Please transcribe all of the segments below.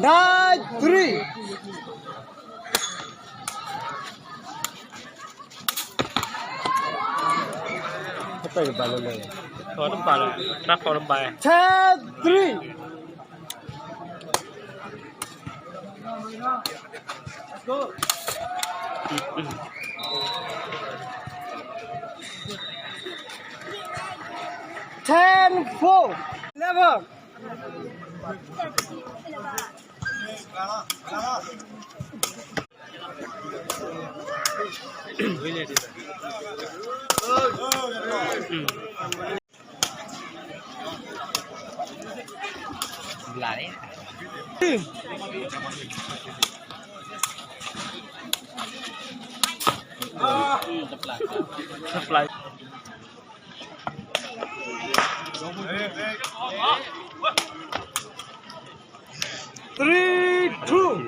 Nine three. Ten three. Ten four. Eleven. Three two.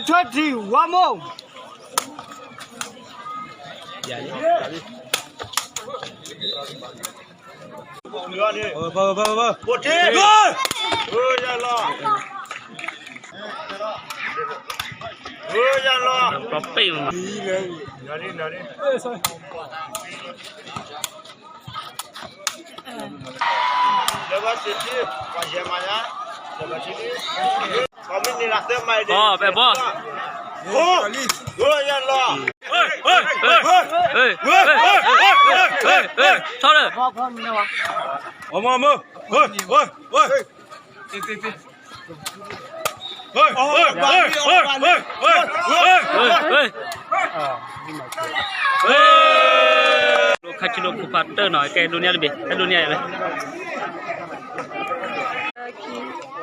Twenty, one more. Ɔ,ပဲဘီ. ဆီလၢ ခါဆူလၢဖိဖးတၢၢ်နီၤ ကဲဒိးန့ၢ်တဘ့ၣ် ကဲဒိးန့ၢ်ယၤလၢ ကီၢ်ပယီၤ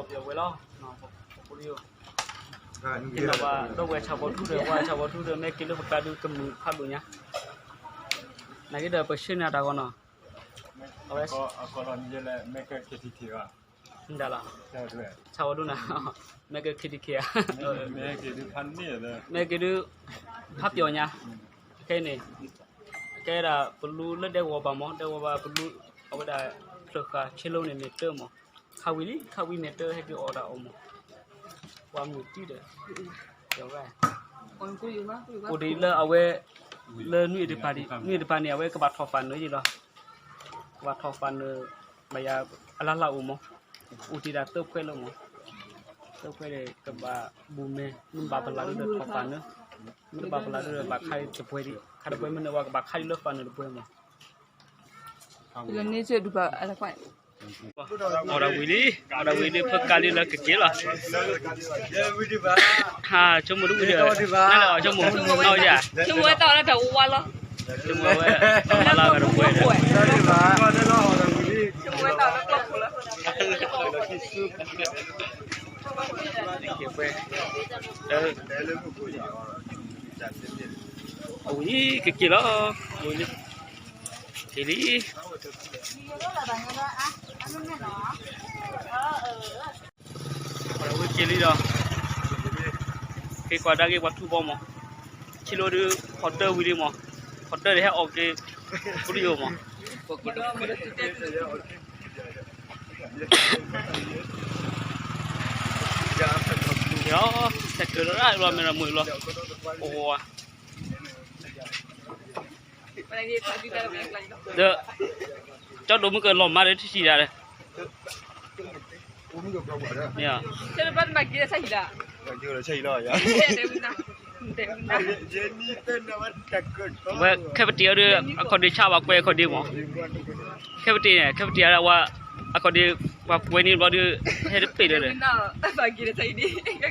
ဝဲလီၤ, ဒီးဝဲဆၣ်ဝီထူဒီး ဝဲဆၣ်ဝီထူဒီး မ့ၢ်က့ၤလၢပကျါဒုးကမုာ်ဖးဒိၣ်ညါ, နာ်က့ဒီးပဆှၢန့ၢ်တၢ်ဂီၤနီၤ, အဝဲ မ့ၢ်က့ၤ ဆၣ်ဝီဒိၣ်နၤ, မ့ၢ်က့ၤ ခ့တံခ့ဧါ, မ့ၢ်က့ၤဒုး ဖးပယီၤညါ, ခဲအံၤန့ၣ် ကဲဒၣ်ပလူလၢဒဲကဝီၤဘၣ်မး ဒဲကဝီၤဘၣ်ပလူ အဝဲဒၣ် ဖျၢၣ်ဃာ်ဆ့လိန့ၣ် မ့ၢ်တၢ်မး, ခးဝံၤလံ ခးဝံၤမ့ၢ်တၢ်ဟဲက့ၤအီၣ်တၢ်အီၣ်မး, ပှၤမုၢ်တံၢ်ဒီး အိၣ်ဒံးလၢအဝဲ လၢနွံအတပၤဒံး နွံအတပၤန့ၣ် အဝဲကဘၣ်ထီၣ်ဖးနၢၤယ့ၣ်လီၤ, ကဘၣ်ထီၣ်ဖးနၢၤ ဘၣ်ယၤအလၢ်လၢ်အိၣ်မး, အိၣ်တ့ၢ်ဒၣ်သၢခွဲလၢမး, သၢခွဲန့ၣ် ကဘၣ်ဘူးမဲာ် မ့ၢ်ဘၣ်ပလၢ်ဒုးဒီးထီၣ်ဖးနၢၤ, မ့ၢ်တဘၣ်ပလၢ်ဒုးဒီးဘၣ်ခးတပှဲၤဒံး, ခးတပှဲၤမ့ၢ်န့ၣ် ဝဲကဘၣ်ခးဒံးလၢဖးနၢၤတပှဲၤမး အီၣ်ဒၣ်ဝံၤလံ အီၣ်ဒၣ်ဝံၤလံ ဖၢကါလံလၢကက့ၤလီၤ, ဟး ဆိကမိၣ်တဝံၤဒီး နလၢအီၣ်ဆိကမိၣ် နအီၣ်ယၤ ဆိကမိၣ်ဝဲတၢ်အီၣ်လၢတၢ်ဝါဝါလီၤ, ဆိကမိၣ်ဝဲ တၢ်ဝါလၢအဂၤတပှဲၤဒီး ဆိကမိၣ်ဝဲတၢ်အီၣ်လၢကျီၢ်ခိၣ်လီၤ, အဝံၤကက့ၤလီၤ, ဝံၤလံ က့ၤလံ ဝံၤက့ၤလံဒီး က့ၤကွၢ်ဒါက့ၤပှၤထူဘီမး, ဆံးလိဒုး ခီၣ်တၢၢ်ဝံၤလံမး, ခီၣ်တၢၢ်ဒုးဟဲအီၣ်က့ၤ ပူၤလံယိာ်မး, ပူၤလံယိာ်, ဆဲးကၢလၢလၢလီၤမ့ၢ်ဒီးမုာ်လီၤ, အိၣ်ဝါ ဒီး ကၠီဒိၣ်မုၢ်ကလီၤမါဒီးထံၣ်ဆံးဒၣ်ဒီး မ့ၢ်ဧါ, ဝဲ ခဲပတံၢ်အီၤဒီး အခီၣ်ဒ့ဆါဘၣ်ကွဲးအခီၣ်ဒ့မး, ခဲပတံၢ်န့ၣ် ခဲပတံၢ်အီၤဒီး ဝဲ အခီၣ်ဒ့ ပှၤကွဲးန့ၢ်ဘျီဒီး ဟဲတပ့ၢ်လၢဒီး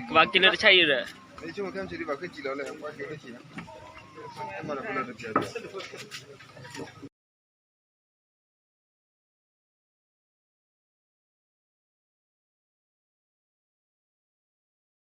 ကဘၣ်က့ၤလၢတၢ်အံၤဒီး ကဘၣ်က့ၤလၢတၢ်အံၤဒီး